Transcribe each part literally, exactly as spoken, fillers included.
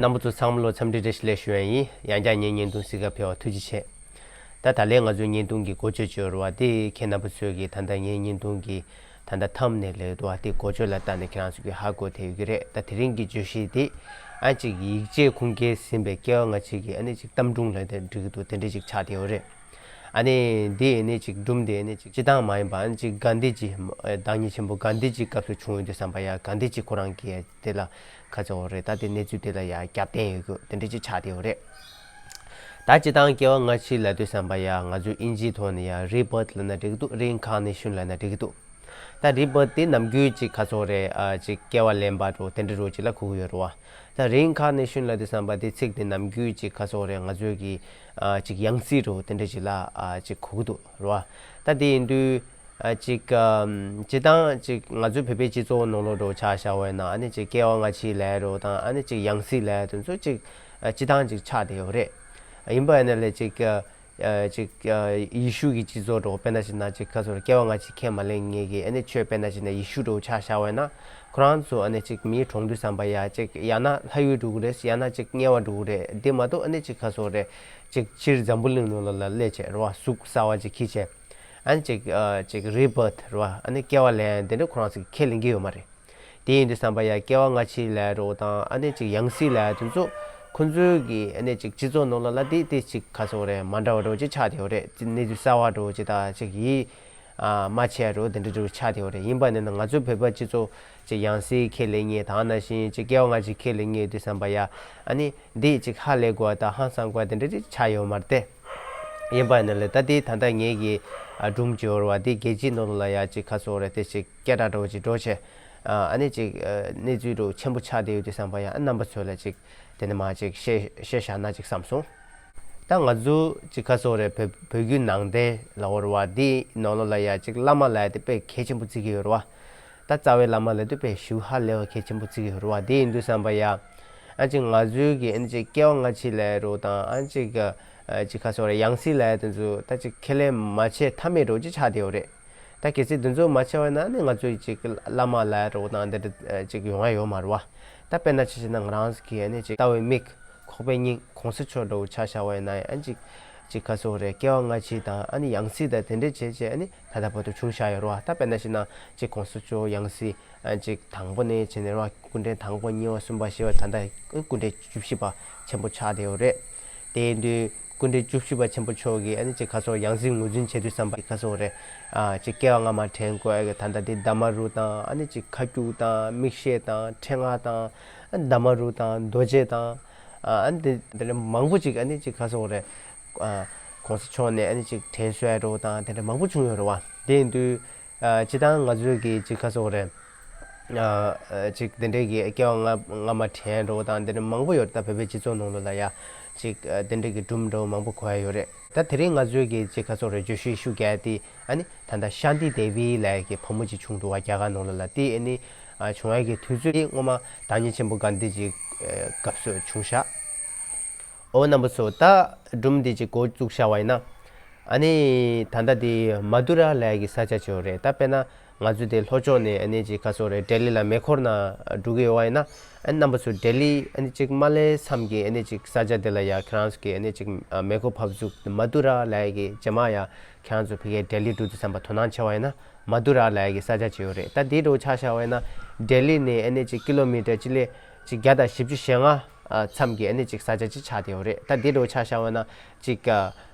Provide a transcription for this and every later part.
རྣམ་པ་ཚོ་ཚང་མ་ལ་འཚམས་འདྲི་བཀྲ་ཤིས་བདེ་ལེགས་ཞུ་ཡ་ཡིན། ཡང་བསྐྱར་ངའི་བརྙན་ཐུང་གཟིགས་ག་ཕེབས་པར་ཐུགས་རྗེ་ཆེ། ད་ད་ལན་ང་ཚོའི་བརྙན་ཐུང་གི་འགོ་བརྗོད་བྱས་ཡོད་རེད་བ། དེ་ཁྱེད་རྣམ་པ་ཚོས་ཀྱིས་ད་ལྟ་ངའི་བརྙན་ཐུང་གི་ད་ལྟ་ཐམ་ནེལ་ལབ་འདུག་བ། དེ་འགོ་བརྗོད་ལ་བལྟས་ནས་ཁྱེད་རང་ཚོ་གིས་ཧ་གོ་བསྡད་ཡོད་ཀྱི་རེད། ད་དེ་རིང་གི་བརྗོད་གཞི་དེ་ཨ་ཅིག་ཡིད་ཆེས་ཁུངས་སྐྱེལ་ཟིན་པའི་སྐྱེ་བ་སྔ་ཕྱི་གི་ཨ་ནི་ཅིག་གཏམ་སྒྲུང་ལབ་ན་འགྲིག་གི་འདུག་དེ་འདྲ་ཅིག་ཆགས་བསྡད་ཡོད་རེད། ཨ་ནི་འདི་ཨ་ནི་ཅིག་སྒྲུང་དེ་ཨ་ནི་ཅིག་སྤྱིར་བཏང་མ་ཡིན་པ་ཨ་ནི་ཅིག་གྷན་དྷི་ཇི་བདག་ཉིད་ཆེན་པོ་གྷན་དྷི་ཇི་སྐབས་སུ་བྱུང་ཡོད་དུས་ཙམ་པ་ཡ། གྷན་དྷི་ཇི་ཁོ་རང་གིས་དེ་ལ་ཁ་ཚ་བོ་རེད། ད་དེ་གནས་ཚུལ་དེ་ལ་ཡ་རྒྱབ་རྟེན་ཡོད་རྒྱུ་དེ་འདྲ་ཅིག་ཆགས་བསྡད་ཡོད་རེད། ད་སྤྱིར་བཏང་སྐྱེ་བ་སྔ་ཕྱི་ལབ་དུས་ཙམ་པ་ཡ་ང་ཚོས་དབྱིན་ཇིའི་ཐོག་ནས་ཡ་rebirth་ལབ་ན་འགྲིག་གི་འདུག reincarnation་ལབ་ན་འགྲིག་གི་འདུག་ད་rebirth་དེ་ནམ་རྒྱུན་ཅིག་ཁ་ཚ་བོ་རེད། ཨ་ཅིག་སྐྱེ་བ་ལེན་པ་འདྲ་བོ་དེ་འདྲ་འདྲ་བོ་ཅིག་ལ་གོ་གི་ཡོད་རེད་བ། ད་reincarnation་ལབ་དུས་ཙམ་པ་དེ་ཚིག་དེ་ནམ་རྒྱུན་ཅིག་ཁ་ཚ་བོ་རེད། ང་ཚོའི་གི་ཨ་ཅིག་ཡང་སྲིད་འདྲ་བོ་དེ་འདྲ་ཅིག་ལ་ཨ་ཅིག་གོ་གི་འདུག་རེད་བ། ད་དེ་ཡིན་དུས། ཨ་ཅིག་ཨམ་སྤྱིར་བཏང་ཅིག་ང་ཚོའི་བོད་པའི་སྤྱི་ཚོགས་ནང་ལོགས་འདྲ་བོ་ཆ་བཞག་པ་ཡིན་ན་ཨ་ནི་ཅིག་སྐྱེ་བ་སྔ་ཕྱི་ལབ་རོགས་དང་ཨ་ནི་ཅིག་ཡང་སྲིད་ལབ་དེ་ཚོ་ཅིག་ཨ་སྤྱིར་བཏང་ཅིག་ཆགས་བསྡད་ཡོད་རེད། ཡིན་པ་ཡིན་ན་ལས་ཅིག་ཨ་ཅིག་ཨ་ཡེ་ཤུ་གི་སྤྱི་ཚོགས་འདྲ་བོ་དཔེར་ན་བྱས་ན་ཅིག་ཁ་ཚོར་སྐྱེ་བ་སྔ་ཕྱི་ཁས་མ་ལེན་མཁན་གྱི་ཨ་ནི་ཆོས་དཔེར་ན་བྱས་ན་ཡེ་ཤུ་འདྲ་བོ་ཆ་བཞག་པ་ཡིན་ན་ཁོ་རང་ཚོ་ཨ་ནི་ཅིག་མིའི་གྲོངས་དུས་ཙམ་པ་ཡ་ཅིག་ཡང་ན་ལྷ་ཡུལ་འགྲོ་གི་རེད། ཡང་ན་ཅིག་དམྱལ་བ་འགྲོ་གི་རེད། དེ་མ་གཏོགས་ཨ་ནི་ཅིག་ཁ་ཚོར་རེད། ཅིག་ཕྱིར་འཛམ་བུ་གླིང་ནང་ལ་ལ་སླེབས་བྱས་རེད་བ། གཟུགས་གསར་བ་ཅིག་འཁྱེར་བྱས། ཨ་ནི་ཅིག་ཨ་ཅིག་rebirth་རེད་བ། ཨ་ནི་སྐྱེ་བ་ལེན་དེ་འདྲ་ཁོ་རང་ཚོས་ཁས་ལེན་གྱི་ཡོད་མ་རེད། དེ་ཡིན་དུས་ཙམ་པ་ཡ་སྐྱེ་བ་སྔ་ཕྱི་ལབ་རོགས་དང་ཨ་ནི་ཅིག་ཡང་སྲིད་ལབ་དེ་ཚོ་ཁོ་ཚོའི་གི་ཨ་ནི་ཅིག་སྤྱི་ཚོགས་ནང་ལ་ལ་དེ་དེ་ཅིག་ཁ་ཚོར་རེད། མ་འདྲ་བ་འདྲ་བོ་ཅིག་ཆགས་བསྡད་ཡོད་རེད། ཅིག་གནས་ཚུལ་གསར་བ་འདྲ་བོ་ཅིག་དང་ཅིག་ཡིད་ཨ་མ་ཆེས་རོགས་དེ་འདྲ་འདྲ་བོ་ཆགས་བསྡད་ཡོད་རེད། ཡིན་པ་ནི་ང་ཚོའི་བོད་པ་སྤྱི་ཚོགས་ཅིག་ཡང་སྲིད་ཁས་ལེན་མཁན་དང་ནང་བཞིན་ཅིག་སྐྱེ་བ་སྔ་ཕྱི་ཁས་ལེན་མཁན་ཡོད་དུས་ཙམ་པ་ཡ་ཨ་ནི་འདི་ཅིག་ཧ་ལས་དགོས་དང་ཧང་སང་དགོས་དེ་འདྲ་ཅིག་ཆགས་ཡོད་མ་རེད་དེ། ཡིན་པ་ནི་ལས་ད་ལྟའི་ད་ལྟ་ངེད་ཀྱི་ཨ་སྒྲུང་བརྗོད་པ་འདི་རྒྱལ་སྤྱིའི་ནང་ལ་ཡ་ཅིག་ཁ་སོགས་རེད་དེ་ཅིག་སྐད་གྲགས་འདྲ་བོ་ཅིག་འགྲོ་བྱས། ཨ་ནི་ཅིག་གནས་ཚུལ་འདྲ་བོ་ཆེན་པོ་ཆགས་བསྡད་ཡོད་དུས་ཙམ་པ་ཡ་ཨ་རྣམ་པ་ཚོ་ལ་ཅིག་དེ་ནས་མ་ཅིག་བཤད་བཤད་བཞག་ན་ཅིག་བསམ་སོང་། ད་ང་ཚོ་ཅིག་ཁ་སོགས་རེད་བོད་བོད་བརྒྱུད་ནང་བསྟན་ལ་འོར་བ་འདི་ནང་ལོགས་ལ་ཡ་ཅིག་བླ་མ་ལ་ཡ་དེ་དཔེ་གལ་ཆེན་པོ་བརྩི་གི་ཡོད་རེད་བ། ད་རྩ་བའི་བླ་མ་ལ་དེ་དཔེ་ཞུ་ཧ་ལས་པ་གལ་ཆེན་པོ་བརྩི་གི་ཡོད་རེད་བ། དེ་ཡིན་དུས་ཙམ་པ་ཡ། ཨ་ཅིག་ང་ཚོའི་གི་ཨ་ནི་ཅིག་སྐྱེ་བ་སྔ་ཕྱི་ལབ་རོགས་དང་ཨ་ཅིག་ཅིག་ཁ་སོགས་རེད་ཡང་སྲིད་ལབ་དེ་ཚོ་ད་ཅིག་ཁས་ལེན་མ་བྱེད་ཐབས་མེད་འདྲ་བོ་ཅིག་ཆགས་བསྡད་ཡོད་རེད། ད་གལ་སྲིད་དེ་ཚོ་མ་བྱས་པ་ན་ནི་ང་ཚོའི་ཅིག་བླ་མ་ལབ་རོགས་དང་འདི་འདྲ་ཅིག་ཡོང་ཡ་ཡོད་མ་རེད་བ། ད་དཔེར་ན་ཆ་བཞག་ན་ང་རང་གི་ཨ་ནི་ཅིག་ལྟ་བའི་མིག་ཁོག་པའི་སྙིང་གོང་ས་མཆོག་འདྲ་བོ་ཆ་བཞག་པ་ཡིན་ན་ཨ་ཅིག་ཅིག་ཁ་སོགས་རེད་སྐྱེ་བ་སྔ་ཕྱི་དང་ཨ་ནི་ཡང་སྲིད་དང་དེ་འདྲ་བྱས་བྱས་ཨ་ནི་ད་ལྟ་བར་དུ་བྱུང་བཞག་ཡོད་རེད་བ། ད་དཔེར་ན་བྱས་ན་ཅིག་གོང་ས་མཆོག་ཡང་སྲིད་ཨ་ཅིག་དང་པོ་ནས་བྱས་ནས་རེད་བ། སྐུ་ཕྲེང་དང་པོ་གཉིས་པ་གསུམ་པ་བཞི་པ་ད་ལྟ་སྐུ་ཕྲེང་བཅུ་བཞི་པ་ཆེན་པོ་ཆགས་བསྡད་ཡོད་རེད། དེ་ཡིན་དུས་སྐུ་ཕྲེང་བཅུ་བཞི་པ་ཆེན་པོ་མཆོག་གིས་ཨ་ནི་ཅིག་ཁ་སོགས་ཡང་སྲིད་ངོས་འཛིན་བྱེད་དུས་ཙམ་པ་ཁ་སོགས་རེད། ཨ་ཅིག་སྐྱེ་བ་སྔ་མ་དྲན་དགོས་ཨ་གི་ད་ལྟ་དེ་ཟླ་མ་རུ་དང་ཨ་ནི་ཅིག་ཁ་སྐྱུག་དང་མིག་ཤེལ་དང་ཕྲེང་བ་དང་ཨ་ནི་ཟླ་མ་རུ་དང་རྡོ་རྗེ་དང་ཨ་ནི་དེ་དེ་འདྲ་མང་པོ་ཅིག་ཨ་ནི་ཅིག་ཁ་སོགས་རེད། ཨ་གོང་ས་མཆོག་ནས་ཨ་ནི་ཅིག་དྲན་གསོ་ཡ་འདྲ་བོ་དང་དེ་འདྲ་མང་པོ་བྱུང་ཡོད་རེད་བ། དེ་ཡིན་དུས་ཨ་སྤྱིར་བཏང་ང་ཚོའི་གི་ཅིག་ཁ་སོགས་རེད། ཨ་ཅིག་དེ་འདྲའི་གི་སྐྱེ་བ་སྔ་སྔ་མ་དྲན་འདྲ་བོ་དང་དེ་འདྲ་མང་པོ་ཡོད་རེད། ད་བོད་པའི་སྤྱི་ཚོགས་ནང་ལོགས་ལ་ཡ་ཅིག་ཨ་དེ་འདྲའི་གི་སྒྲུང་འདྲ་བོ་མང་པོ་གོ་ཡ་ཡོད་རེད། ད་དེ་རིང་ང་ཚོའི་གི་ཅིག་ཁ་སོགས་རེད་བརྗོད་གཞི་ཤུགས་རྒྱག་ཡ་དེ་ཨ་ནི་ད་ལྟ་ཤཱནྟི་དེ་བི་ལབ་ཡ་གི་བུ་མོ་ཅིག་བྱུང་འདུག་བ། རྒྱ་གར་ནང་ལོགས་ལ་དེ་ཨ་ནི་ཨ་བྱུང་ཡ་གི་དུས་ཚོད་དེ་སྔོན་མ་བདག་ཉིད་ཆེན་པོ་གྷན་དྷི་ཇི་སྐབས་སུ་བྱུང་ཤག་ཨོ་རྣམ་པ་ཚོ་ད་སྒྲུང་འདི་ཅིག་འགོ་བཙུགས་བཞག་པ་ཡིན་ན། ཨ་ནི་ད་ལྟ་འདི་མ་དུ་ར་ལབ་ཡ་གི་ས་ཆ་ཅིག་ཡོད་རེད། ད་དཔེར་ན་ང་ཚོ་འདི་ལྷོ་ཕྱོགས་ནས་ཨ་ནི་ཅིག་ཁ་སོགས་རེད་ལྡི་ལི་ལ་མེ་འཁོར་ནང་འགྲོ་གི་ཡོད་པ་ཡིན་ན་ཨ་ནི་རྣམ་པ་ཚོ་ལྡི་ལི་ཨ་ནི་ཅིག་མ་སླེབས་མཚམས་ཀྱི་ཨ་ནི་ཅིག་ས་ཆ་འདི་ལ་ཡ་ཁྱེད་རང་ཚོ་གི་ཨ་ནི་ཅིག་མེ་འཁོར་ཕབ་ཚུགས་མ་དུ་ར་ལབ་ཡ་གི་རྗེས་མ་ཡ་ཁྱེད་རང་ཚོ་ཕ་གིར་ལྡི་ལི་འགྲོ་དུས་ཙམ་པ་དོ་སྣང་བྱས་པ་ཡིན་ན་མ་དུ་ར་ལབ་ཡ་གི་ས་ཆ་ཅིག་ཡོད་རེད། ད་འདི་འདྲ་བོ་ཆ་བཞག་པ་ཡིན་ན་ལྡི་ལི་ནས་ཨ་ནི་ཅིག་ཀི་ལོ་མི་ཊར་སྤྱི་ལེ་ཅིག་བརྒྱ་དང་བཞི་བཅུ་ཞེ་ལྔ། ཨ་མཚམས་ཀྱི་ཨ་ནི་ཅིག་ས་ཆ་ཅིག་ཆགས་བསྡད་ཡོད་རེད། ད་འདི་འདྲ་བོ་ཆ་བཞག་པ་ན་ཅིག་ཨ་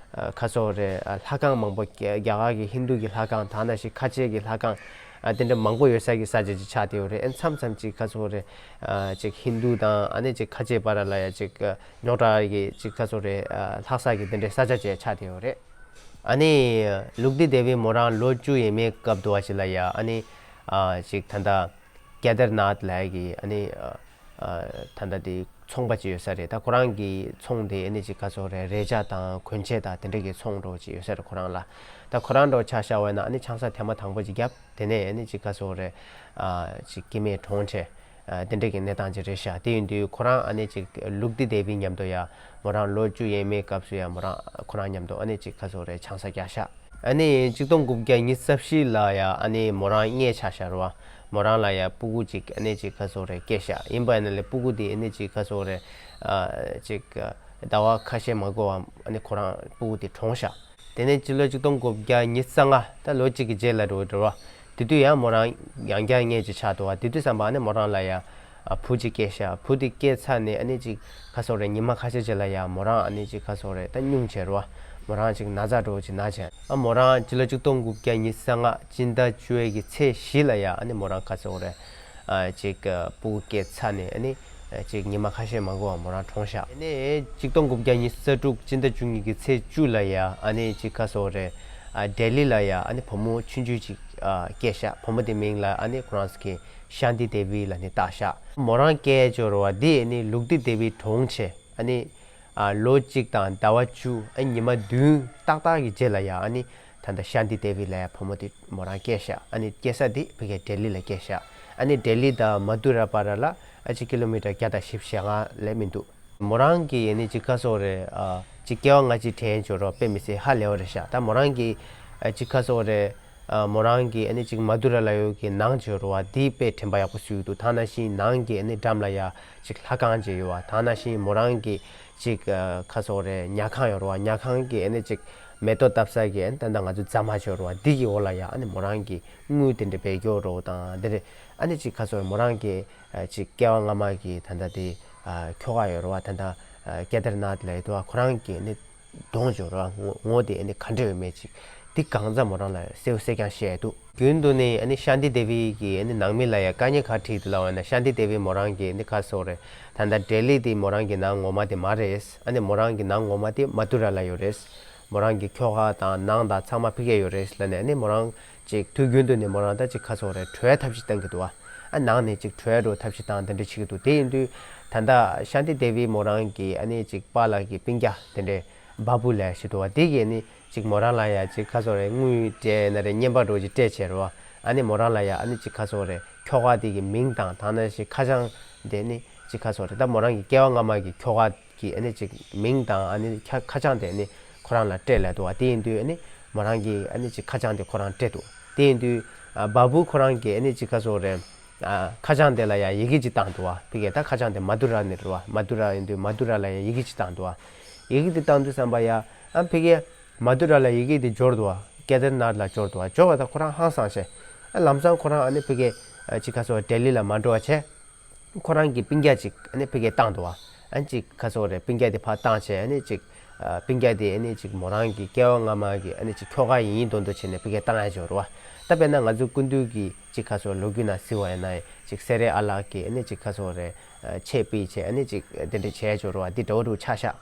ཁ་སོགས་རེད། ཨ་ལྷ་ཁང་མང་པོ་རྒྱ་རྒྱ་གར་གྱི་ཧིན་རྡུ་གི་ལྷ་ཁང་དང་ནང་བཞིན་ཁ་ཆེ་གི་ལྷ་ཁང་ཨ་དེ་འདྲ་མང་པོ་ཡོད་ས་གི་ས་ཆ་ཅིག་ཆགས་བསྡད་ཡོད་རེད། ཨ་མཚམས་མཚམས་ཅིག་ཁ་སོགས་རེད། ཨ་ཅིག་ཧིན་རྡུ་དང་ཨ་ནི་ཅིག་ཁ་ཆེ་བར་ལ་ཡ་ཅིག་ཨ་རྙོག་དྲ་གི་ཅིག་ཁ་སོགས་རེད། ཨ་ལྷག་ས་གི་དེ་འདྲའི་ས་ཆ་ཅིག་ཆགས་བསྡད་ཡོད་རེད། ཨ་ནི་ལུག་ལྡི་དེ་བི་མོ་རང་ལོ་བཅུ་ཡས་མས་སྐབས་དུ་བ་ཞིག་ལ་ཡ་ཨ་ནི་ཨ་ཅིག་ད་ལྟ་ཀེ་དར་ནཱཐ་ལབ་ཡ་གི་ཨ་ནི་ཨ་ད་ལྟ་དེ་ཚོང་པ་ཅིག་ཡོད་ས་རེད། ད་ཁོ་རང་གི་ཚོང་དེ་ཨ་ནི་ཅིག་ཁ་སོགས་རེད། རས་ཆ་དང་གོན་ཆས་དང་དེ་འདྲ་གི་ཚོང་འདྲ་བོ་ཅིག་ཡོད་ས་རེད་ཁོ་རང་ལ། ད་ཁོ་རང་འདྲ་བོ་ཆ་བཞག་པ་ཡིན་ན་ཨ་ནི་ཆང་ས་ཐེངས་མ་དང་པོ་ཅིག་བརྒྱབ། དེ་ནས་ཨ་ནི་ཅིག་ཁ་སོགས་རེད། ཨ་ཅིག་སྐྱེ་དམན་གྲོངས་བྱས། ཨ་དེ་འདྲ་གི་གནས་སྟངས་ཅིག་རེད་ཤག་དེ་ཡིན་དུས་ཁོ་རང་ཨ་ནི་ཅིག་ལུག་ལྡི་དེ་བི་མཉམ་དུ་ཡ་མོ་རང་ལོ་བཅུ་ཡས་མའི་སྐབས་སུ་ཡ་མོ་རང་ཁོ་རང་མཉམ་དུ་ཨ་ནི་ཅིག་ག་ཟེར་དགོས་རེད་ཆང་ས་བརྒྱབ་ཤག་ཨ་ནི་ཆིག་སྟོང་དགུ་བརྒྱ་ཉི་ཤུ་རྩ་བཞི་ལ་ཡ་ཨ་ནི་མོ་རང་མངལ་ཆགས་ཤག་རེད་བ། མོ་རང་ལ་ཡ་སྤུ་གུ་ཅིག་ཨ་ནི་ཅིག་ག་ཟེར་དགོས་རེད་སྐྱེས་ཤག་ཡིན་པ་ཡིན་ན་ལས་སྤུ་གུ་དེ་ཨ་ནི་ཅིག་ག་ཟེར་དགོས་རེད། ཨ་ཅིག་ཟླ་བ་ཁ་ཤས་མ་འགོར་བར་ཨ་ནི་ཁོ་རང་སྤུ་གུ་དེ་གྲོངས་ཤག་དེ་ནས་སྤྱི་ལོ་ཆིག་སྟོང་དགུ་བརྒྱ་ཉི་ཤུ་རྩ་ལྔ་ད་ལོ་གཅིག་གི་རྗེས་ལ་འགྲོ་འགྲོ་བ། དེ་དུས་ཡང་མོ་རང་ཡང་བསྐྱར་མངལ་ཅིག་ཆགས་འདུག་བ། དེ་དུས་ཙམ་པ་ཨ་ནི་མོ་རང་ལ་ཡ་ཨ་བུ་གཅིག་སྐྱེས་ཤག་བུ་དེ་སྐྱེས་ཚར་ནས་ཨ་ནི་ཅིག་ག་ཟེར་དགོས་རེད་ཉི་མ་ཁ་ཤས་རྗེས་ལ་ཡ་མོ་རང་ཨ་ནི་ཅིག་ག་ཟེར་དགོས་རེད་ད་སྙུང་བྱས་རེད་བ། མོ་རང་ཅིག་ན་ཚ་འདྲ་བོ་ཅིག་ན་བྱས་ཨ་མོ་རང་སྤྱི་ལོ་ཆིག་སྟོང་དགུ་བརྒྱ་ཉི་ཤུ་རྩ་ལྔ་སྤྱི་ཟླ་བཅུ་པའི་གི་ཚེས་བཞི་ལ་ཡ་ཨ་ནི་མོ་རང་ག་ཟེར་དགོས་རེད། ཨ་ཅིག་ཨ་སྤུ་གུ་སྐྱེས་ཚར་ནས་ཨ་ནི་ཨ་ཅིག་ཉི་མ་ཁ་ཤས་མ་འགོར་བར་མོ་རང་གྲོངས་ཤག་དེ་ནས་ཆིག་སྟོང་དགུ་བརྒྱ་ཉི་ཤུ་རྩ་དྲུག་སྤྱི་ཟླ་བཅུ་གཉིས་ཀྱི་ཚེས་བཅུ་ལ་ཡ་ཨ་ནི་ཅིག་ག་ཟེར་དགོས་རེད། ཨ་ལྡི་ལི་ལ་ཡ་ཨ་ནི་བུ་མོ་ཆུང་ཆུང་ཅིག་ཨ་སྐྱེས་ཤག་བུ་མོ་དེ་མིང་ལ་ཨ་ནི་ཁོ་རང་ཚོ་གིས་ཤཱནྟི་དེ་བི་ལབ་ནས་བཏགས་ཤག་མོ་རང་སྐྱེས་ཡ་ཅིག་ཡོད་རེད་བ། དེ་ཨ་ནི་ལུག་ལྡི་དེ་བི་གྲོངས་བྱས་ཨ་ནི། ཨ་ལོ་གཅིག་དང་ཟླ་བ་བཅུ་ཨ་ཉི་མ་བདུན་ཏག་ཏག་གི་རྗེས་ལ་ཡ་ཨ་ནི་ད་ལྟ་ཤཱནྟི་དེ་བི་ལབ་ཡ་བུ་མོ་དེ་མོ་རང་སྐྱེས་ཤག་ཨ་ནི་སྐྱེས་ས་དེ་ཕ་གིའི་ལྡི་ལི་ལ་སྐྱེས་ཤག་ཨ་ནི་ལྡི་ལི་དང་མ་དུ་ར་བར་ལ་ཨ་ཅིག་ཀི་ལོ་མི་ཊར་བརྒྱ་དང་བཞི་བཅུ་ཞེ་ལྔ་ལས་མི་འདུག་མོ་རང་གིས་ཨ་ནི་ཅིག་ག་ཟེར་དགོས་རེད། ཨ་ཅིག་སྐྱེ་བ་སྔ་ཕྱི་དྲན་ཅིག་ཡོད་རེད་བ། དཔེ་མི་སྲིད་ཧ་ལས་པ་རེད་ཤག་ད་མོ་རང་གིས་ཨ་ཅིག་ག་ཟེར་དགོས་རེད། ཨ་མོ་རང་གིས་ཨ་ནི་ཅིག་མ་དུ་ར་ལ་ཡོད་ཀྱི་ནང་ཅིག་ཡོད་རེད་བ། དེ་དཔེ་དྲན་པ་ཡག་པོ་བཟོས་འདུག་ད་ནང་བཞིན་ནང་གི་ཨ་ནི་འགྲམ་ལ་ཡ་ཅིག་ལྷ་ཁང་ཅིག་ཡོད་བ། ད་ནང་བཞིན་མོ་རང་གི་ཅིག་ཨ་ག་ཟེར་དགོས་རེད། ཉལ་ཁང་ཡོད་རེད་བ། ཉལ་ཁང་གི་ཨ་ནི་ཅིག་མེ་ཏོག་བཏབ་ས་གི་ཨ་ནི་ད་ལྟ་ང་ཚོ་རྫ་མ་ཅིག་ཡོད་རེད་བ། འདི་གི་འོག་ལ་ཡ་ཨ་ནི་མོ་རང་གི་དངུལ་དེ་འདྲ་སྦས་ཡོད་རེད་བ། དང་དེ་འདྲ་ཨ་ནི་ཅིག་ག་ཟེར་དགོས་རེད། མོ་རང་གི་ཨ་ཅིག་སྐྱེ་བ་སྔ་མ་གི་ད་ལྟ་དེ་ཨ་ཁྱོ་ག་ཡོད་རེད་བ། ད་ལྟ་ཨ་ཀེ་དར་ནཱཐ་ལབ་ཡོད་དོ། ཁོ་རང་གི་ཨ་ནི་གདོང་ཅིག་ཡོད་རེད་བ། ངོ་ངོ་དེ་ཨ་ནི་ག་འདྲ་ཡོད་མེད་ཅིག་དེ་གང་ཙམ་མོ་རང་ལ་གསལ་པོ་གསལ་རྐྱང་བཤད་འདུག་རྒྱུན་དུ་ནི་ཨ་ནི་ཤཱནྟི་དེ་བི་གི་ཨ་ནི་ནང་མི་ལ་ཡ་དཀའ་ངལ་ག་འདྲ་འཕྲད་འདུག་ལབ་པ་ན། ཤཱནྟི་དེ་བི་མོ་རང་གི་ཨ་ནི་ག་ཟེར་དགོས་རེད། ད་ལྟ་ལྡི་ལི་དེ་མོ་རང་གི་ནང་ངོ་མ་དེ་མ་རེད། ཨ་ནི་མོ་རང་གི་ནང་ངོ་མ་དེ་མ་དུ་ར་ལ་ཡོད་རེད། མོ་རང་གི་ཁྱོ་ག་དང་ནང་དང་ཚང་མ་ཕ་གིར་ཡོད་རེད་ལབ་ནས་ཨ་ནི་མོ་རང་ཅིག་དུས་རྒྱུན་དུ་ནི་མོ་རང་ད་ཅིག་ག་ཟེར་དགོས་རེད། བྲོས་ཐབས་ཤེས་བཏང་གི་འདུག་བ། ཨ་ནང་ནས་ཅིག་བྲོས་འགྲོ་ཐབས་ཤེས་བཏང་དེ་འདྲ་བྱེད་ཀྱི་འདུག་དེ་ཡིན་དུས་ད་ལྟ་ཤཱནྟི་དེ་བི་མོ་རང་གི་ཨ་ནི་ཅིག་པཱ་ལགས་ཀྱི་སྤུན་ཀྱག་དེ་འདྲའི་བ་བུ་ལབ་ཡ་ཞིག་འདུག་བ། དེ་གིས་ཨ་ནི་ཅིག་མོ་རང་ལ་ཡ་ཅིག་ག་ཟེར་དགོས་རེད། དངུལ་སྤྲད་ན་རེད། རྔན་པ་འདྲ་བོ་ཅིག་སྤྲད་བྱས་རེད་བ། ཨ་ནི་མོ་རང་ལ་ཡ་ཨ་ནི་ཅིག་ག་ཟེར་དགོས་རེད། ཁྱོ་ག་དེ་གི་མིང་དང་ད་ནང་བཞིན་ཁ་བྱང་དེ་ནི་ཅིག་ག་ཟེར་དགོས་རེད། ད་མོ་རང་གི་སྐྱེ་བ་སྔ་མ་གི་ཁྱོ་ག་གི་ཨ་ནི་ཅིག་མིང་དང་ཨ་ནི་ཁ་ཁ་བྱང་དེ་ཨ་ནི་ཁོ་རང་ལ་སྤྲད་ལབ་འདུག་བ། དེ་ཡིན་དུས་ཨ་ནི་མོ་རང་གིས་ཨ་ནི་ཅིག་ཁ་བྱང་དེ་ཁོ་རང་སྤྲད་འདུག་དེ་ཡིན་དུས་ཨ་བ་བུ་ཁོ་རང་གིས་ཨ་ནི་ཅིག་ག་ཟེར་དགོས་རེད། ཨ་ཁ་བྱང་དེ་ལ་ཡ་ཡི་གེ་ཅིག་བཏང་འདུག་བ། ཕ་གིའི་ད་ཁ་བྱང་དེ་མ་དུ་ར་ནས་རེད་བ། མ་དུ་ར་ཡིན་དུས་མ་དུ་ར་ལ་ཡ་ཡི་གེ་ཅིག་བཏང་འདུག་བ། ཡི་གེ་དེ་བཏང་དུས་ཙམ་པ་ཡ་ཨ་ཕ་གིའི་མ་དུ་ར་ལ་ཡི་གེ་དེ་འབྱོར་འདུག་བ། ཀེ་དར་ནཱཐ་ལ་འབྱོར་འདུག་བ། འབྱོར་བ་ད་ཁོ་རང་ཧང་སངས་བྱས། ཨ་ལམ་སང་ཁོ་རང་ཨ་ནི་ཕ་གིའི་ཨ་ཅིག་ག་ཟེར་དགོས་རེད། ལྡི་ལི་ལ་མ་འགྲོ་བ་བྱས། ཁོ་རང་གི་སྤུན་ཀྱག་ཅིག་ཨ་ནི་ཕ་གིར་བཏང་འདུག་བ། ཨ་ནི་ཅིག་ག་ཟེར་དགོས་རེད། སྤུན་ཀྱག་དེ་ཕར་བཏང་བྱས་ཨ་ནི་ཅིག་ཨ་སྤུན་ཀྱག་དེ་ཨ་ནི་ཅིག་མོ་རང་གི་སྐྱེ་བ་སྔ་མ་གི་ཨ་ནི་ཅིག་ཁྱོ་ག་ཡིན་མདོག་མདོག་བྱས་ནས་ཕ་གིར་བཏང་ཡ་ཅིག་ཡོད་རེད་བ། ད་དཔེར་ན་ང་ཚོ་སྐུ་མདུན་གྱི་ཅིག་ག་ཟེར་དགོས་རེད། ལོ་རྒྱུས་ནང་གཟིགས་པ་ཡིན་ན་ཅིག་སེ་ར་ཨ་ལགས་ཀྱིས་ཨ་ནི་ཅིག་ག་ཟེར་དགོས་རེད། ཨ་ཆས་ཕུད་བྱས་ཨ་ནི་ཅིག་དེ་འདྲ་བྱས་ཡ་ཅིག་ཡོད་རེད་བ། དེ་འདྲ་བོ་འདྲ་བོ་ཆགས་ཤག་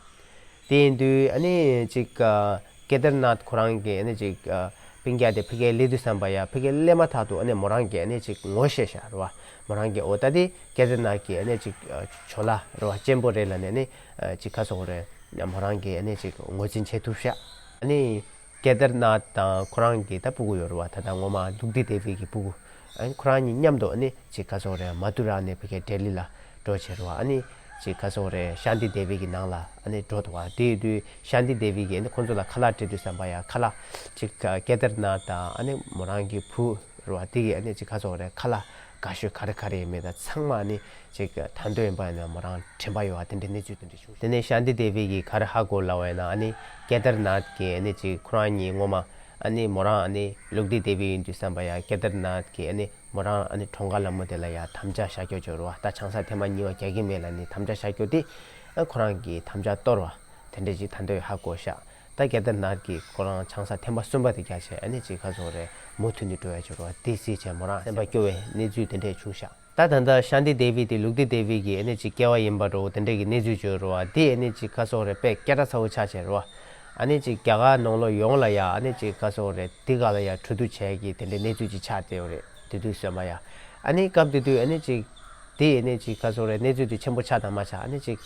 དེ་ཡིན་དུས་ཨ་ནི་ཅིག་ཨ་ཀེ་དར་ནཱཐ་ཁོ་རང་གིས་ཨ་ནི་ཅིག་ཨ་སྤུན་ཀྱག་དེ་ཕ་གིར་སླེབས་དུས་ཙམ་པ་ཡ་ཕ་གིར་སླེབས་མ་ཐག་ཏུ་ཨ་ནི་མོ་རང་གིས་ཨ་ནི་ཅིག་ངོ་ཤེས་ཤག་རེད་བ། མོ་རང་གིས་འོ་ད་དེ་ཀེ་དར་ནཱཐ་ཀྱི་ཨ་ནི་ཅིག་ཨ་ཇོ་ལགས་རེད་བ། གཅེན་པོ་རེད་ལབ་ནས་ཨ་ནི་ཨ་ཅིག་ག་ཟེར་དགོས་རེད། མོ་རང་གིས་ཨ་ནི་ཅིག་ངོས་འཛིན་བྱེད་ཐུབ་ཤག་ཨ་ནི་ཀེ་དར་ནཱཐ་དང་ཁོ་རང་གི་ད་སྤུ་གུ་ཡོད་རེད་བ། ད་ལྟ་ངོ་མ་ལུག་ལྡི་དེ་བི་གི་སྤུ་གུ། ཨ་ནི་ཁོ་རང་གཉིས་མཉམ་དུ་ཨ་ནི་ཅིག་ག་ཟེར་དགོས་རེད། མ་དུ་ར་ནས་ཕ་གིའི་ལྡི་ལི་ལ་འགྲོ་བྱས་རེད་བ། ཨ་ནི་ཅིག་ག་ཟེར་དགོས་རེད། ཤཱནྟི་དེ་བི་གི་ནང་ལ་ཨ་ནི་འགྲོ་འདུག་བ། དེ་ཡིན་དུས་ཤཱནྟི་དེ་བི་གིས་ཨ་ནི་ཁོ་ཚོ་ལ་ཁ་ལག་སྤྲད་དུས་ཙམ་པ་ཡ་ཁ་ལག་ཅིག་ཀེ་དར་ནཱཐ་དང་ཨ་ནི་མོ་རང་གི་བུ་རེད་བ། དེ་གིས་ཨ་ནི་ཅིག་ག་ཟེར་དགོས་རེད། ཁ་ལག་དགའ་ཤོས་ག་རེ་ག་རེ་ཡོད་མེད་དང་ཚང་མ་ཨ་ནི་ཅིག་ད་དུང་ཡིན་པ་ཡིན་ན་མོ་རང་དྲན་པ་ཡོད་བ། དེ་འདྲའི་གནས་ཚུལ་དེ་འདྲ་བྱུང་། དེ་ནས་ཤཱནྟི་དེ་བི་གིས་ག་རེ་ཧ་གོ་ལབ་པ་ཡིན་ན། ཨ་ནི་ཀེ་དར་ནཱཐ་གིས་ཨ་ནི་ཅིག་ཁོ་རང་གཉིས་ངོ་མ་ཨ་ནི་མོ་རང་ཨ་ནི་ལུག་ལྡི་དེ་བི་ཡིན་དུས་ཙམ་པ་ཡ་ཀེ་དར་ནཱཐ་གིས་ཨ་ནི་མོ་རང་ཨ་ནི་གྲོངས་ཁ་ལ་མོ་དེ་ལ་ཡ་དམ་བཅའ་བཞག་རྒྱུ་ཅིག་ཡོད་རེད་བ། ད་ཆང་ས་ཐེངས་མ་གཉིས་པ་རྒྱག་གི་མེད་ལབ་ནས་དམ་བཅའ་བཞག་རྒྱུ་དེ་ཨ་ཁོ་རང་གིས་དམ་བཅའ་གཏོར་བ། དེ་འདྲ་ཅིག་ད་དུང་ཧ་གོ་ཤག་ད་ཀེ་དར་ནཱཐ་གིས་ཁོ་རང་ཆང་ས་ཐེངས་མ་གསུམ་པ་དེ་རྒྱག་བྱས་ཨ་ནི་ཅིག་ག་ཟེར་དགོས་རེད། མུ་མཐུད་ནས་འགྲོ་ཡ་ཅིག་ཡོད་རེད་བ། དེ་གཟིགས་བྱས་མོ་རང་སེམས་པ་སྐྱོ་བའི་གནས་ཚུལ་དེ་འདྲ་བྱུང་ཤག་ད་ད་ལྟ་ཤཱནྟི་དེ་བི་དེ་ལུག་ལྡི་དེ་བི་གི་ཨ་ནི་ཅིག་སྐྱེ་བ་ཡིན་པ་འདྲ་བོ་དེ་འདྲ་གི་གནས་ཚུལ་ཅིག་ཡོད་རེད་བ། དེ་ཨ་ནི་ཅིག་ག་ཟེར་དགོས་རེད། དཔེ་སྐད་གྲགས་ཚ་བོ་ཆགས་བྱས་རེད་བ། ཨ་ནི་ཅིག་རྒྱ་གར་ནང་ལོགས་ཡོངས་ལ་ཡ་ཨ་ནི་ཅིག་ག་ཟེར་དགོས་རེད། དེ་ག་ལ་ཡ་གྲོས་བསྡུར་བྱས་ཀྱི་དེ་འདྲའི་གནས་ཚུལ་ཅིག་ཆགས་བསྡད་ཡོད་རེད། དེ་དུས་ཙམ་པ་ཡ་ཨ་ནི་སྐབས་དེ་དུས་ཨ་ནི་ཅིག་དེ་ཨ་ནི་ཅིག་ག་ཟེར་དགོས་རེད། གནས་ཚུལ་དེ་ཆེན་པོ་ཆགས་དང་མ་ཆགས། ཨ་ནི་ཅིག་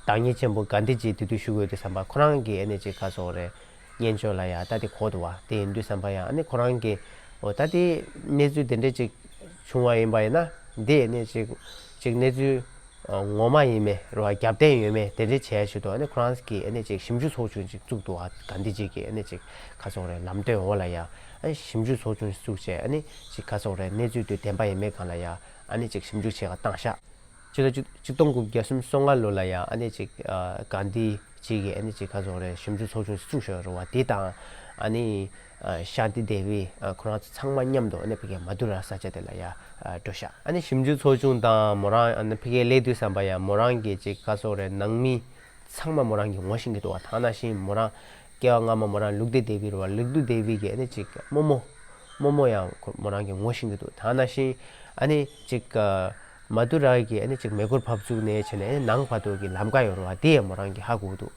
བདག་ཉིད་ཆེན་པོ་གྷན་དྷི་ཇི་དེ་དུས་བཞུགས་ཡོད་དུས་ཙམ་པ་ཁོ་རང་གིས་ཨ་ནི་ཅིག་ག་ཟེར་དགོས་རེད། སྙན་ཞུ་ལ་ཡ་ད་དེ་གོ་འདུག་བ། དེ་ཡིན་དུས་ཙམ་པ་ཡ་ཨ་ནི་ཁོ་རང་གིས་འོ་ད་དེ་གནས་ཚུལ་དེ་འདྲ་ཅིག་བྱུང་བ་ཡིན་པ་ཡིན་ན་འདི་ཨ་ནི་ཅིག་ ཅིག་གནས་ཚུལ་ངོ་མ་ཡིན་མེད་རེད་བ། རྒྱབ་རྟེན་ཡོད་མེད་དེ་འདྲ་བྱས་ཆེད་དུ་ཨ་ནི་ཁོ་རང་གིས་ཨ་ནི་ཅིག་ཞིབ་འཇུག་ཚོགས་ཆུང་ཅིག་བཙུགས་འདུག་བ། གྷན་དྷི་ཇི་གི་ཨ་ནི་ཅིག་ག་སོག་རེད་ལམ་སྟོན་འོག་ལ་ཡ་ཨ་ནི་ཞིབ་འཇུག་ཚོགས་ཆུང་བཙུགས་བྱས་ཨ་ནི་ཅིག་ག་སོག་རེད་གནས་ཚུལ་དེ་བདེན་པ་ཡིན་མེད་སྒང་ལ་ཡ་ཨ་ནི་ཅིག་ཞིབ་འཇུག་བྱེད་ག་བཏང་ཤག་ཕྱི་ལོ་ཆིག་སྟོང་དགུ་བརྒྱ་སུམ་ཅུ་སོ་ལྔ་ལོ་ལ་ཡ་ཨ་ནི་ཅིག་གྷན་དྷི་ཇི་གི་ཨ་ནི་ཅིག་ག་སོག་རེད་ཞིབ་འཇུག་ཚོགས་ཆུང་བཙུགས་ཤག་རེད་བ། དེ་དང་ཨ་ནི་ཤཱནྟི་དེ་བི་ཁོ་རང་ཚོ་ཚང་མ་མཉམ་དུ་ཨ་ནི་ཕ་གིའི་མ་དུ་ར་ས་ཆ་དེ་ལ་ཡ་འགྲོ་ཤག་ཨ་ནི་ཞིབ་འཇུག་ཚོགས་ཆུང་དང་མོ་རང་ཨ་ནི་ཕ་གིར་སླེབས་དུས་ཙམ་པ་ཡ་མོ་རང་གི་ཅིག་ག་སོག་རེད་ནང་མི་ཚང་མ་མོ་རང་གིས་ངོ་ཤེས་ཀྱི་འདུག་བ། ད་ནང་བཞིན་མོ་རང་སྐྱེ་བ་སྔ་མ་མོ་རང་ལུག་ཏི་དེ་བི་རེད་བ། ལུག་ཏི་དེ་བི་གི་ཨ་ནི་ཅིག་རྨོ་མོ་རྨོ་མོ་ཡང་ཁོ་མོ་རང་གིས་ངོ་ཤེས་ཀྱི་འདུག་ད་ནང་བཞིན་ཨ་ནི་ཅིག་མ་དུ་ར་གི་ཨ་ནི་ཅིག་མེ་འཁོར་ཕབ་བཙུགས་ནས་བྱས་ནས་ཨ་ནི་ནང་བར་དུ་གི་ལམ་ཀ་ཡོད་རེད་བ། དེ་ཡང་མོ་རང་གིས་ཧ་གོ་གི་འདུག་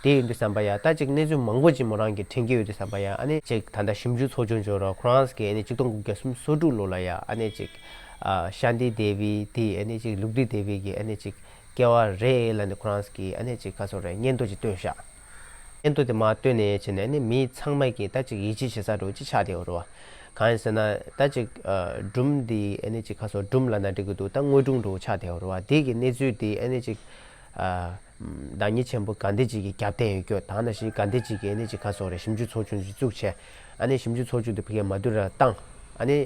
དེ་ཡིན་དུས་ཙམ་པ་ཡ་ད་ཅིག་གནས་ཚུལ་མང་པོ་ཅིག་མོ་རང་གིས་དྲན་གྱི་ཡོད་དུས་ཙམ་པ་ཡ་ཨ་ནི་ཅིག་ད་ལྟ་ཞིབ་འཇུག་ཚོགས་ཆུང་ཅིག་ཡོད་རེད་བ། ཁོ་རང་གིས་ཨ་ནི་ཆིག་སྟོང་དགུ་བརྒྱ་སུམ་ཅུ་སོ་དྲུག་ལོ་ལ་ཡ་ཨ་ནི་ཅིག་ཤཱནྟི་དེ་བི་དེ་ཨ་ནི་ཅིག་ལུག་ཏི་དེ་བི་གི་ཨ་ནི་ཅིག་སྐྱེ་བ་རེད་ལབ་ནས་ཁོ་རང་གིས་ཨ་ནི་ཅིག་ག་སོག་རེད་སྙན་ཐོ་ཅིག་བཏོན་ཤག་སྙན་ཐོ་དེ་མར་བཏོན་ནས་བྱས་ནས་ཨ་ནི་མི་ཚང་མ་གིས་ད་ཅིག་ཡིད་ཆེས་བྱེད་ས་འདྲ་བོ་ཅིག་ཆགས་བསྡད་ཡོད་རེད་བ། གང་ཡིན་ཟེར་ན་ད་ཅིག་སྒྲུང་འདི་ཨ་ནི་ཅིག་ག་སོག་སྒྲུང་ལབ་ན་འགྲིག་གི་འདུག་ད་དངོས་སྒྲུང་འདྲ་བོ་ཆགས་བསྡད་ཡོད་རེད་བ། དེ་གི་གནས་ཚུལ་དེ་ཨ་ནི་ཅིག་བདག་ཉིད་ཆེན་པོ་གྷན་དྷི་ཇི་གི་རྒྱབ་རྟེན་ཡོད་རྒྱུ་ད་ནང་བཞིན་གྷན་དྷི་ཇི་གིས་ཨ་ནི་ཅིག་ག་སོག་རེད་ཞིབ་འཇུག་ཚོགས་ཆུང་ཅིག་བཙུགས་བྱས་ཨ་ནི་ཞིབ་འཇུག་ཚོགས་ཆུང་དེ་ཕ་གིར་མ་དུ་ར་བཏང་། ཨ་ནི་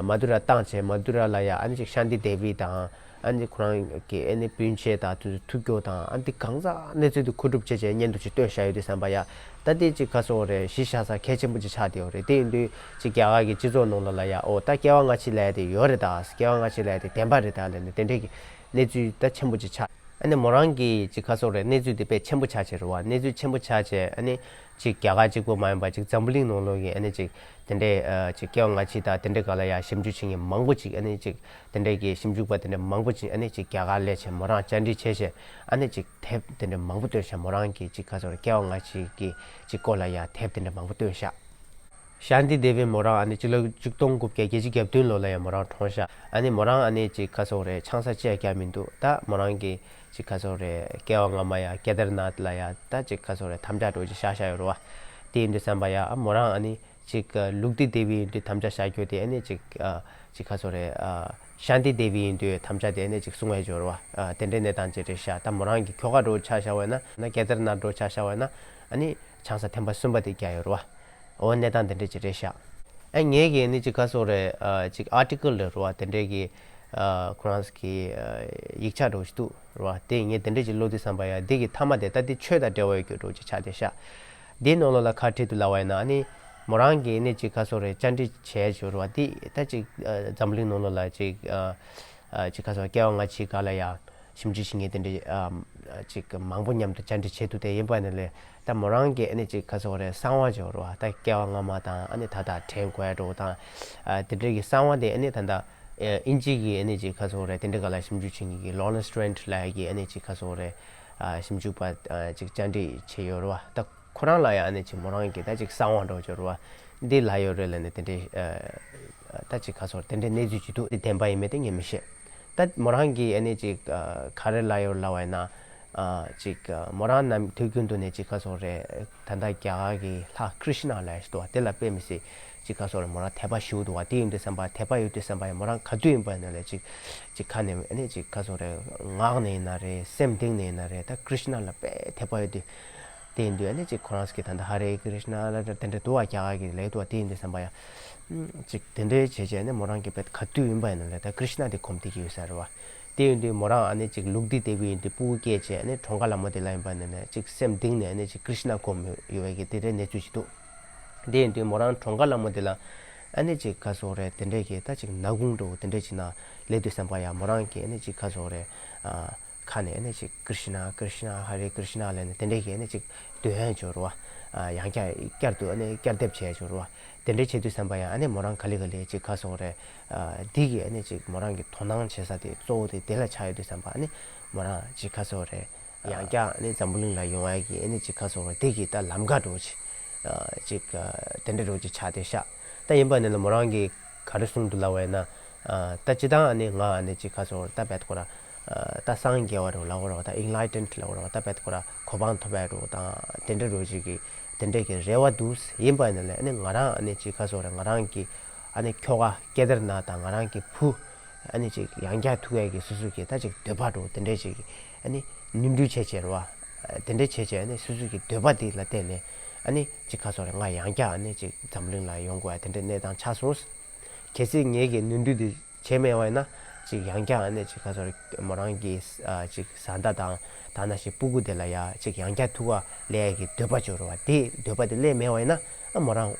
མ་དུ་ར་བཏང་བྱས་མ་དུ་ར་ལ་ཡ་ཨ་ནི་ཅིག་ཤཱནྟི་དེ་བི་དང་ཨ་ནི་ཁོ་རང་གི་ཨ་ནི་སྤུན་མཆེད་དང་དེ་ཚོ་ཐུག་རྒྱུ་དང་ཨ་ནི་གང་ཟག་གནས་ཚུལ་དེ་མཁོ་སྒྲུབ་བྱས་བྱས་སྙན་ཐོ་ཅིག་བཏོན་བཞག་ཡོད་དུས་ཙམ་པ་ཡ་ད་དེ་ཅིག་ག་སོག་རེད་གཞི་བཞག་ས་གལ་ཆེན་པོ་ཅིག་ཆགས་བསྡད་ཡོད་རེད། དེ་ཡིན་དུས་ཅིག་རྒྱ་གར་གྱི་སྤྱི་ཚོགས་ནང་ལོགས་ལ་ཡ་ཨོ་ད་སྐྱེ་བ་སྔ་ཕྱི་ལབ་ཡ་དེ་ཡོད་རེད་ད། སྐྱེ་བ་སྔ་ཕྱི་ལབ་ཡ་དེ་བདེན་པ་རེད་ད་ལབ་ནས་དེ་འདྲས་ཀྱི་གནས་ཚུལ་ད་ཆེན་པོ་ཅིག་ཆགས། ཨ་ནི་མོ་རང་གིས་ཅིག་ག་སོག་རེད་གནས་ཚུལ་དེ་དཔེ་ཆེན་པོ་ཆགས་བྱས་རེད་བ། གནས་ཚུལ་ཆེན་པོ་ཆགས་བྱས་ཨ་ནི་ཅིག་རྒྱ་གར་གཅིག་པོ་མ་ཡིན་པ་ཅིག་འཛམ་བུ་གླིང་ནང་ལོགས་ཀྱི་ཨ་ནི་ཅིག་དེ་འདྲའི་ཨ་ཅིག་སྐྱེ་བ་སྔ་ཕྱི་དང་དེ་འདྲའི་སྒང་ལ་ཡ་ཞིབ་འཇུག་བྱེད་མཁན་མང་པོ་ཅིག་ཨ་ནི་ཅིག་དེ་འདྲའི་གི་ཞིབ་འཇུག་པ་དེ་འདྲ་མང་པོ་ཅིག་ཨ་ནི་ཅིག་རྒྱ་གར་སླེབས་བྱས་མོ་རང་བཅར་འདྲི་བྱས་བྱས་ཨ་ནི་ཅིག་དེབ་དེ་འདྲ་མང་པོ་བཏོན་ཤག་མོ་རང་གིས་ཅིག་ག་སོག་རེད་སྐྱེ་བ་སྔ་ཕྱི་གི་ཅིག་སྐོར་ལ་ཡ་དེབ་དེ་འདྲ་མང་པོ་བཏོན་ཤག་ཤཱནྟི་དེ་བི་མོ་རང་ཨ་ནི་སྤྱི་ལོ་ཆིག་སྟོང་དགུ་བརྒྱ་བརྒྱད་ཅུ་གྱ་བདུན་ལོ་ལ་ཡང་མོ་རང་གྲོངས་ཤག་ཨ་ནི་མོ་རང་ཨ་ནི་ཅིག་ག་སོག་རེད་ཆང་ས་ཅི་ཡང་བརྒྱབ་མི་འདུག་ད་མོ་རང་གི་ཅིག་ག་སོག་རེད་སྐྱེ་བ་སྔ་མ་ཡ་ཀེ་དར་ནཱཐ་ལ་ཡ་ད་ཅིག་ག་སོག་རེད་དམ་བཅའ་འདྲ་བོ་ཅིག་བཞག་བཞག་ཡོད་རེད་བ། དེ་ཡིན་དུས་ཙམ་པ་ཡ་ཨ་མོ་རང་ཨ་ནི་ཅིག་ལུག་ཏི་དེ་བི་ཡིན་དུས་དམ་བཅའ་བཞག་རྒྱུ་དེ་ཨ་ནི་ཅིག་ཅིག་ག་སོག་རེད་ཤཱནྟི་དེ་བི་ཡིན་དུས་དམ་བཅའ་དེ་ཨ་ནི་ཅིག་སྲུང་ཡ་ཅིག་ཡོད་རེད་བ། དེ་འདྲའི་གནས་སྟངས་ཅིག་རེད་ཤག་ད་མོ་རང་གི་ཁྱོ་ག་འདྲ་བོ་ཆ་བཞག་པ་ཡིན་ན་ན་ཀེ་དར་ནཱཐ་འདྲ་བོ་ཆ་བཞག་པ་ཡིན་ན་ཨ་ནི་ཆང་ས་ཐེངས་མ་གསུམ་པ་དེ་བརྒྱབ་ཡོད་རེད་བ། འོ་གནས་སྟངས་དེ་འདྲ་ཅིག་རེད་ཤག་ཨ་ངས་ཀྱིས་ནི་ཅིག་ག་སོག་རེད་ཨ་ཅིག་ཨར་ཊི་ཀལ་རེད་བ། དེ་འདྲའི་གི་ཨ་ཁོ་རང་གི་ཨ་ཡིག་ཆ་འདྲ་བོ་ཞིག་འདུག་རེད་བ། དེ་ངས་དེ་འདྲ་ཅིག་ཀློག་དུས་ཙམ་པ་ཡ་འདི་གི་མཐའ་མ་དེ་ད་འདི་ཆོས་དང་འབྲེལ་བ་ཡོད་རྒྱུ་འདྲ་བོ་ཅིག་ཆགས་བསྡད་ཤག་འདིའི་ནང་ལོགས་ལ་ཁ་བྲིས་འདུག་ལབ་པ་ཡིན་ན་ཨ་ནི་མོ་རང་གིས་ནི་ཅིག་ག་སོག་རེད་བཅར་འདྲི་བྱས་བྱས་རེད་བ། འདི་ད་ཅིག་ཨ་འཛམ་བུ་གླིང་ནང་ལོགས་ལ་ཅིག་ཨ་ཨ་ཅིག་ག་སོག་སྐྱེ་བ་སྔ་ཕྱིའི་སྒང་ལ་ཡ་ཞིབ་འཇུག་བྱེད་མཁན་དེ་འདྲ་ཨ་ཅིག་མང་པོ་མཉམ་དུ་བཅར་འདྲི་བྱེད་ཐུབ་བསྡད་ཡིན་པ་ནི་ལས་ད་མོ་རང་གིས་ཨ་ནི་ཅིག་ག་སོག་རེད་གསང་བ་ཅིག་ཡོད་རེད་བ། ད་སྐྱེ་བ་སྔ་མ་དང་ཨ་ནི་ད་ལྟ་དྲན་དགོས་ཡ་འདྲ་བོ་དང་ཨ་དེ་འདྲའི་གི་གསང་བ་དེ་ཨ་ནི་ད་ལྟ་ཨ་དབྱིན་ཇི་གི་ཨ་ནི་ཅིག་ག་སོག་རེད་དེ་འདྲའི་སྒང་ལ་ཞིབ་འཇུག་བྱེད་མཁན་གི་ལོ་རེན་སི་ཊི་རེན་ཊི་ལབ་ཡ་གི་ཨ་ནི་ཅིག་ག་སོག་རེད་ཨ་ཞིབ་འཇུག་པ་ཨ་ཅིག་བཅར་འདྲི་བྱས་ཡོད་རེད་བ། ད་ཁོ་རང་ལ་ཡང་ནི་ཅིག་མོ་རང་གིས་ད་ཅིག་གསང་བ་འདྲ་བོ་ཅིག་ཡོད་རེད་བ། འདི་ལབ་ཡོད་རེད་ལབ་ནས་དེ་འདྲའི་ཨ་ད་ཅིག་ག་སོག་དེ་འདྲའི་གནས་ཚུལ་ཅིག་འདུག་འདི་བདེན་པ་ཡིན་མིན་དེ་ངས་མི་ཤེས། ད་མོ་རང་གིས་ཨ་ནི་ཅིག་ཨ་ག་རེ་ལབ་ཡོད་ལབ་པ་ཡིན་ན་ཨ་ཅིག་ཨ་མོ་རང་ནམ་དུས་རྒྱུན་དུ་ནས་ཅིག་ག་སོག་རེད་ད་ལྟ་རྒྱ་གར་གྱི་ལྷ་ཀྲིཤ་ན་ལབ་ཡ་ཞིག་འདུག་བ། དེ་ལ་དཔེ་མི་སྲིད་ཅིག་ག་སོག་རེད་མོ་རང་དད་པ་ཞེ་པོ་འདུག་བ། དེ་ཡིན་དུས་ཙམ་པ་དད་པ་ཡོད་དུས་ཙམ་པ་ཡང་མོ་རང་ག་དུས་ཡིན་པ་ཡིན་ན་ལས་ཅིག་ཅིག་ཁ་ནས་ཨ་ནི་ཅིག་ག་སོག་རེད་ངག་ནས་ཡིན་ན་རེད་སེམས་གཏིང་ནས་ཡིན་ན་རེད་ད་ཀྲིཤ་ན་ལ་དཔེ་དད་པ་ཡོད་དུས། དེ་ཡིན་དུས་ཨ་ནི་ཅིག་ཁོ་རང་གིས་ད་ལྟ་ཧ་རེ་ཀྲིཤ་ན་ལ་དེ་འདྲ་འདུག་བ། རྒྱ་གར་གྱི་ལས་འདུག་བ། དེ་ཡིན་དུས་བསམ་པ་ཡ། ཅིག་དེ་འདྲའི་བྱས་བྱས་ནས་མོ་རང་གིས་དཔེ་ག་དུས་ཡིན་པ་ཡིན་ན་ལས་ད་ཀྲིཤ་ན་དེ་གོམས་བསྡད་ཀྱི་ཡོད་ས་རེད་བ། དེ་ཡིན་དུས་མོ་རང་ཨ་ནི་ཅིག་ལུག་ཏི་དེ་བུ་ཡིན་དུས་སྤུ་གུ་སྐྱེས་བྱས་ཨ་ནི་གྲོངས་ཁ་ལ་མོ་དེ་ལ་ཡིན་པ་ཡིན་ན་ལས་ཅིག་སེམས་གཏིང་ནས་ཨ་ནི་ཅིག་ཀྲིཤ་ན་གོམས་ཡོད་པའི་གི་དེ་འདྲའི་གནས་ཚུལ་ཞིག་འདུག་དེ་ཡིན་དུས་མོ་རང་གྲོངས་ཁ་ལ་མོ་དེ་ལ་ཨ་ནི་ཅིག་ག་སོག་རེད་དེ་འདྲའི་གི་ད་ཅིག་ནག་ཁུང་འདྲ་བོ་དེ་འདྲའི་ཅིག་ན་སླེབས་དུས་བསམ་པ་ཡ་མོ་རང་གིས་ཨ་ནི་ཅིག་ག་སོག་རེད་ཨ། ཁ་ནས་ཨ་ནི་ཅིག་ཀྲིཤ་ན་ཀྲིཤ་ན་ཧ་རེ་ཀྲིཤ་ན་ལབ་ནས་དེ་འདྲའི་གི་ཨ་ནི་ཅིག་འདོན་ཡ་ཅིག་ཡོད་རེད་བ། ཡང་བསྐྱར་བསྐྱར་དུ་ཨ་ནི་བསྐྱར་ལྡབ་བྱས་ཡ་ཅིག་ཡོད་རེད་བ། དེ་འདྲའི་བྱེད་དུས་བསམ་པ་ཡང་ཨ་ནི་མོ་རང་ག་ལེ་ག་ལེ་ཅིག་ག་སོག་རེད། འདི་གི་ཨ་ནི་ཅིག་མོ་རང་གི་དོ་སྣང་བྱེད་ས་དེ་གཙོ་བོ་དེ་དེ་ལ་ཆགས་ཡོད་དུས་བསམ་པ་ཨ་ནི་མོ་རང་ཅིག་ག་སོག་རེད། ཡང་བསྐྱར་ཨ་ནི་འཛམ་བུ་གླིང་ལ་ཡོང་ཡ་གི་ཨ་ནི་ཅིག་ག་སོག་རེད་དེ་གི་ད་ལམ་ཁ་འདྲ་བོ་ཅིག་ཅིག་དེ་འདྲ་འདྲ་བོ་ཅིག་ཆགས་བསྡད་ཤག་ད་ཡིན་པ་ནི་ལ་མོ་རང་གི་ག་རེ་གསུངས་འདུག་ལབ་པ་ཡིན་ན། ད་སྤྱིར་བཏང་ཨ་ནི་ང་ཨ་ནི་ཅིག་ག་སོག་རེད་ད་བད་ཁོ་ར། ད་སངས་རྒྱས་པ་རེད་ལབ་དགོས་རེད་བ། ད་ཨིན་ལའི་ཊེན་ཌི་ལབ་དགོས་རེད་བ། ད་བད་ཁོ་ར་གོ་འཕང་ཐོབ་པ་རེད་བ་དང་དེ་འདྲ་རེད་ཅིག་གི་དེ་འདྲ་གི་རེ་བ་འདུག་ཡིན་པ་ནི་ལས་ཨ་ནི་ང་རང་ཨ་ནི་ཅིག་ག་སོག་རེད་ང་རང་གི་ཨ་ནི་ཁྱོ་ག་ཀེ་དར་ནཱཐ་དང་ང་རང་གི་བུ་ ཨ་ནི་ཅིག་ཡང་བསྐྱར་ཐུག་ཡས་ཀྱི་སོ་སོ་གི་ད་ཅིག་འདོད་པ་འདྲ་བོ་དེ་འདྲས་ཅིག་ཨ་ནི་ནོར་འཁྲུལ་བྱས་བྱས་རེད་བ། དེ་འདྲས་བྱས་བྱས་ཨ་ནི་སོ་སོ་གི་འདོད་པ་དེ་ལ་བརྟེན་ནས་ཨ་ནི་ཅིག་ག་ཟེར་དགོས་རེད། ང་ཡང་བསྐྱར་ཨ་ནི་ཅིག་འཛམ་གླིང་ལ་ཡོང་དགོས་ཡ་དེ་འདྲས་གནས་སྟངས་ཆགས་སོང་། གལ་སྲིད་ངེད་ཀྱིས་ནོར་འཁྲུལ་དེ་བྱས་མེད་པ་ཡིན་ན་ཅིག་ཡང་བསྐྱར་ཨ་ནི་ཅིག་ག་ཟེར་དགོས་རེད། མོ་རང་གི་ཨ་ཅིག་བཟའ་ཟླ་དང་ད་ནང་བཞིན་སྤུ་གུ་དེ་ལ་ཡ་ཅིག་ཡང་བསྐྱར་ཐུག་ག་སླེབས་ཡས་ཀྱི་འདོད་པ་ཅིག་ཡོད་རེད་བ། དེ་འདོད་པ་དེ་སླེབས་མེད་པ་ཡིན་ན་ཨ་མོ་རང་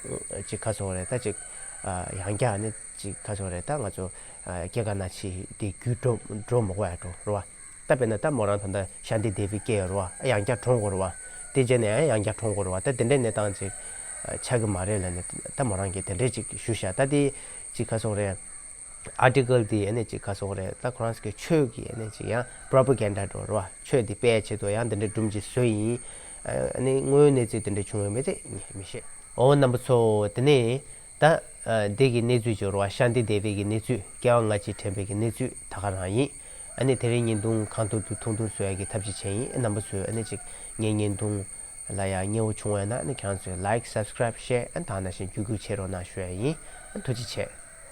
ཅིག་ག་ཟེར་དགོས་རེད། ད་ཅིག་ཨ་ཡང་བསྐྱར་ཨ་ནི་ཅིག་ག་ཟེར་དགོས་རེད། ད་ང་ཚོ་ཨ་སྐྱེ་རྒ་ན་འཆི་དེ་རྒྱུད་འགྲོ་འགྲོ་མི་དགོས་ཡ་འདྲ་བོ་རེད་བ། ད་དཔེར་ན་ད་མོ་རང་ད་ལྟ་ཤཱནྟི་དེ་བི་སྐྱེས་ཡོད་རེད་བ། ཨ་ཡང་བསྐྱར་གྲོངས་དགོས་རེད་བ། དེ་རྗེས་ནས་ཡང་ཡང་བསྐྱར་གྲོངས་དགོས་རེད་བ། ད་དེ་འདྲའི་གནས་སྟངས་ཅིག་ཨ་ཆགས་ཀྱི་མ་རེད་ལབ་ནས་ད་མོ་རང་གིས་དེ་འདྲས་ཅིག་ཞུས་ཤག་ད་དེ་ཅིག་ག་ཟེར་དགོས་རེད། ཨར་ཊི་ཀལ་དེ་ཨ་ནི་ཅིག་ག་ཟེར་དགོས་རེད། ད་ཁོ་རང་ཚོ་གི་ཆོས་ཀྱི་ཨ་ནི་ཅིག་ཡང་པོ་རོ་པ་གན་ཌ་འདྲ་བོ་རེད་བ། ཆོས་དེ་སྤེལ་ཆེད་དུ་ཡང་དེ་འདྲའི་སྒྲུང་ཅིག་བཟོས་ཡིན། ཨ་ནི་དངོས་ཡོད་གནས་ཚུལ་དེ་འདྲ་བྱུང་ཡོད་མེད་དེ་ངས་མི་ཤེས། འོ་རྣམ་པ་ཚོ། དེ་ནས་ད་ཨ་འདི་གི་གནས་ཚུལ་ཅིག་ཡོད་རེད་བ། ཤཱནྟི་དེ་བི་གི་གནས་ཚུལ། སྐྱེ་བ་སྔ་ཕྱི་དྲན་པའི་གི་གནས་ཚུལ་ད་ག་རང་ཡིན། ཨ་ནི་དེ་རིང་བརྙན་ཐུང་གང་ཐུབ་ཐུབ་ཐུང་ཐུང་བཟོ་ཡ་གི་ཐབས་ཤེས་བྱས་ཡིན། རྣམ་པ་ཚོས་ཨ་ནི་ཅིག་ངའི་བརྙན་ཐུང་ལ་ཡང་མཉེས་པོ་བྱུང་བ་ཡིན་ན་ཨ་ནི་ཁྱེད་རང་ཚོས་ལའིཀ་སབ་སི་ཀ་རའིབ་ཤེར་ཨ་ནི་ད་ག་ནང་བཞིན་བརྒྱུད་སྐུལ་བྱེད་རོགས་གནང་ཞུ་ཡ་ཡིན། ཨ་ནི་ཐུགས་རྗེ་ཆེ།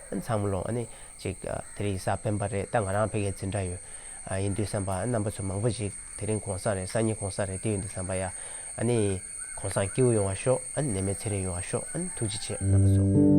ཨ་ནི་ཚང་མ་ལོ་ཨ་ནི་ཅིག་ཨ་དེ་རིང་གཟའ་སྤེན་པ་རེད། ད་ང་རང་ཕ་གིར་འཛིན་གྲྭ་ཡོད། ཨ་ཡིན་དུས་ཙམ་པ་ཨ་རྣམ་པ་ཚོ་མང་པོ་ཅིག་དེ་རིང་གུང་སེང་རེད། སང་ཉིན་གུང་སེང་རེད། དེ་ཡིན་དུས་ཙམ་པ་ཡ་ཨ་ནི་གུང་སེང་སྐྱིད་པོ་ཡོང་བ་ཤོག་ཨ་ནི་ནད་མེད་ཚེ་རིང་ཡོང་བ་ཤོག་ཨ་ནི་ཐུགས་རྗེ་ཆེ་རྣམ་པ་ཚོ།